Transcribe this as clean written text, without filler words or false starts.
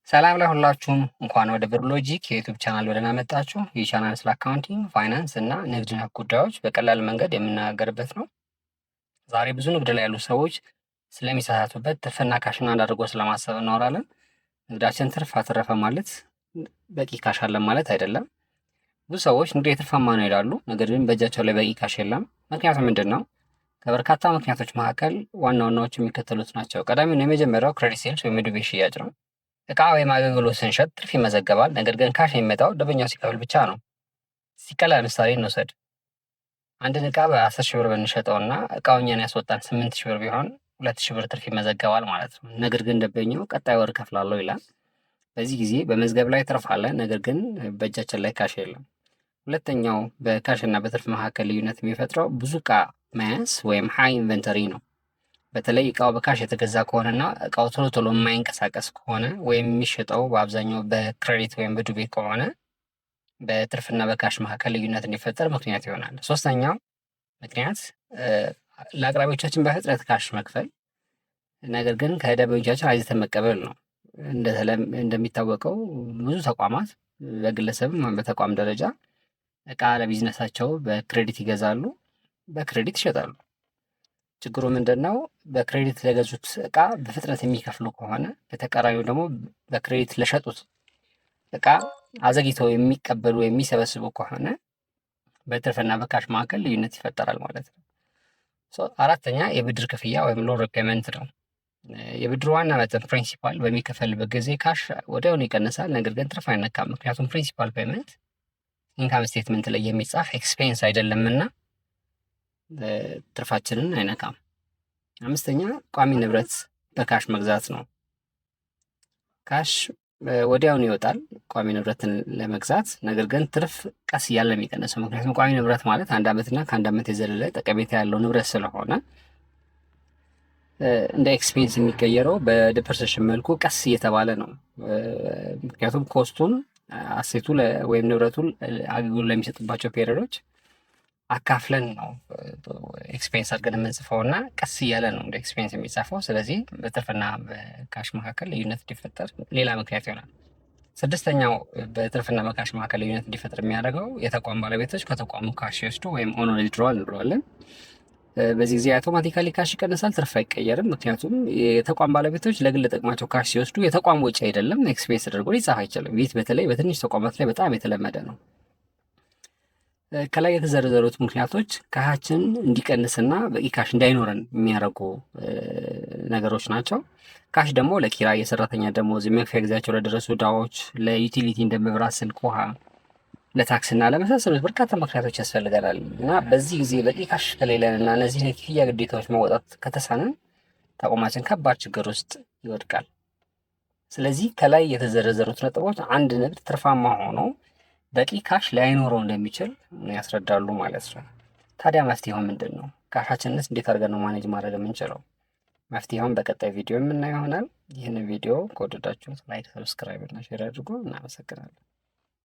ሰላም ለሁላችሁም፣ እንኳን ወደ ብር ሎጂክ የ YouTube channel በደህና መጣችሁ። ይህ ቻናል ስለ accounting፣ finance እና ንግድ ነክ ጉዳዮች በቀላል መንገድ የምንነጋገርበት ነው። ዛሬ ብዙ ንግድ ላይ ያሉ ሰዎች ስለሚሳሳቱበት ትርፍና cash ን አንድ አድርጎ ስለማሰብ እናወራለን። ንግዳችን ትርፍ አተረፈ ማለት በቂ cash አለን ማለት አይደለም። ብዙ ሰዎች ንግዴ ትርፋማ ነው ይላሉ፣ ነገር ግን በእጃቸው ላይ በቂ cash የለም። ምክንያቱ ምንድን ነው? ከበርካታ ምክንያቶች መካከል ዋና ዋናዎቹ የሚከተሉት ናቸው። ቀዳሚው የመጀመሪያው credit sales ወይም የዱቤ ሽያጭ ነው። እቃ ወይም አገልግሎት ስንሸጥ ትርፍ ይመዘገባል። ነገር ግን cash የሚመጣው ደንበኛው ሲከፍል ብቻ ነው። ሲቀላል ምሳሌ እንውሰድ። አንድን እቃ በ10,000 ብር ብንሸጠው እና እቃው እኛን ያስወጣን 8,000 ብር ቢሆን 2,000 ብር ትርፍ ይመዘገባል ማለት ነው። ነገር ግን ደንበኛው ቀጣይ ወር እከፍላለሁ ይላል። በዚህ ጊዜ በመዝገብ ላይ ትርፍ አለ፣ ነገር ግን በእጃችን ላይ cash የለም። ሁለተኛው በ cash እና በትርፍ መካከል ልዩነት የሚፈጥረው ብዙ እቃ መያዝ ወይም high inventory ነው። በተለይ እቃው በ cash የተገዛ ከሆነና እቃው ቶሎ ቶሎ የማይንቀሳቀስ ከሆነ ወይም የሚሸጠው በአብዛኛው በ credit ወይም በዱቤ ከሆነ በትርፍና በ cash መካከል ልዩነት እንዲፈጠር ምክንያት ይሆናል። ሶስተኛው ምክንያት ለአቅራቢዎቻችን በፍጥነት cash መክፈል፣ ነገር ግን ከደንበኞቻችን አዘግይተን መቀበል ነው። እንደሚታወቀው ብዙ ተቋማት በግለሰብም በተቋም ደረጃ እቃ ለቢዝነሳቸው በ credit ይገዛሉ፣ በ credit ይሸጣሉ። ችግሩ ምንድን ነው? በ credit ለገዙት እቃ በፍጥነት የሚከፍሉ ከሆነ በተቃራኒው ደግሞ በ credit ለሸጡት እቃ አዘግይተው የሚቀበሉ የሚሰበስቡ ከሆነ በትርፍና በ cash መካከል ልዩነት ይፈጠራል ማለት ነው። አራተኛ የብድር ክፍያ ወይም loan repayment ነው። የብድር ዋና መጠን principal በሚከፈልበት ጊዜ cash ወዲያውኑ ይቀንሳል፣ ነገር ግን ትርፍ አይነካም። ምክንያቱም principal payment income statement ላይ የሚጻፍ expense አይደለምና ትርፋችንን አይነካም። አምስተኛ ቋሚ ንብረት በ cash መግዛት ነው። Cash ወዲያውኑ ይወጣል ቋሚ ንብረትን ለመግዛት፣ ነገር ግን ትርፍ ቀስ እያለ የሚቀንሰው። ምክንያቱም ቋሚ ንብረት ማለት አንድ ዓመትና ከአንድ ዓመት የዘለለ ጠቀሜታ ያለው ንብረት ስለሆነ እንደ expense የሚቀየረው በ depreciation መልኩ ቀስ እየተባለ ነው። ምክንያቱም cost ኡን asset ኡ ወይም ንብረቱን አገልግሎት ለሚሰጥባቸው period ኦች አካፍለን ነው expense አድርገን የምንጽፈው እና ቀስ እያለ ነው እንደ expense የሚጻፈው። ስለዚህ በትርፍና በ cash መካከል ልዩነት እንዲፈጠር ሌላ ምክንያት ይሆናል። ስድስተኛው በትርፍና በ cash መካከል ልዩነት እንዲፈጠር የሚያደርገው የተቋም ባለቤቶች ከተቋሙ cash ሲወስዱ ወይም owner withdrawal እንለዋለን። በዚህ ጊዜ automatically cash ይቀንሳል፣ ትርፍ አይቀየርም። ምክንያቱም የተቋም ባለቤቶች ለግል ጥቅማቸው cash ሲወስዱ የተቋም ወጪ አይደለም፣ expense ተደርጎ ሊጻፍ አይችልም። ይህ በተለይ በትንሽ ተቋማት ላይ በጣም የተለመደ ነው። ከላይ የተዘረዘሩት ምክንያቶች cash ኣችን እንዲቀንስና በቂ cash እንዳይኖረን የሚያደርጉ ነገሮች ናቸው። Cash ደግሞ ለኪራይ፣ የሰራተኛ ደሞዝ፣ የመክፈያ ጊዜያቸው ለደረሱ ዕዳዎች፣ ለ utility እንደ መብራት፣ ስልክ፣ ውሃ፣ ለታክስና ለመሳሰሉት በርካታ ምክንያቶች ያስፈልገናል እና በዚህ ጊዜ በቂ cash ከሌለን እና እነዚህን የክፍያ ግዴታዎች መወጣት ከተሳነን ተቋማችን ከባድ ችግር ውስጥ ይወድቃል። ስለዚህ ከላይ የተዘረዘሩት ነጥቦች አንድ ንግድ ትርፋማ ሆኖ በቂ cash ላይኖረው እንደሚችል ያስረዳሉ ማለት ነው። ታዲያ መፍትሄው ምንድን ነው? Cash ኣችንስ እንዴት አድርገን ነው manage ማድረግ የምንችለው? መፍትሄውን በቀጣይ ቪዲዮ የምናየው ይሆናል። ይህን ቪዲዮ ከወደዳችሁት like፣ subscribe እና share አድርጉ። እናመሰግናለን።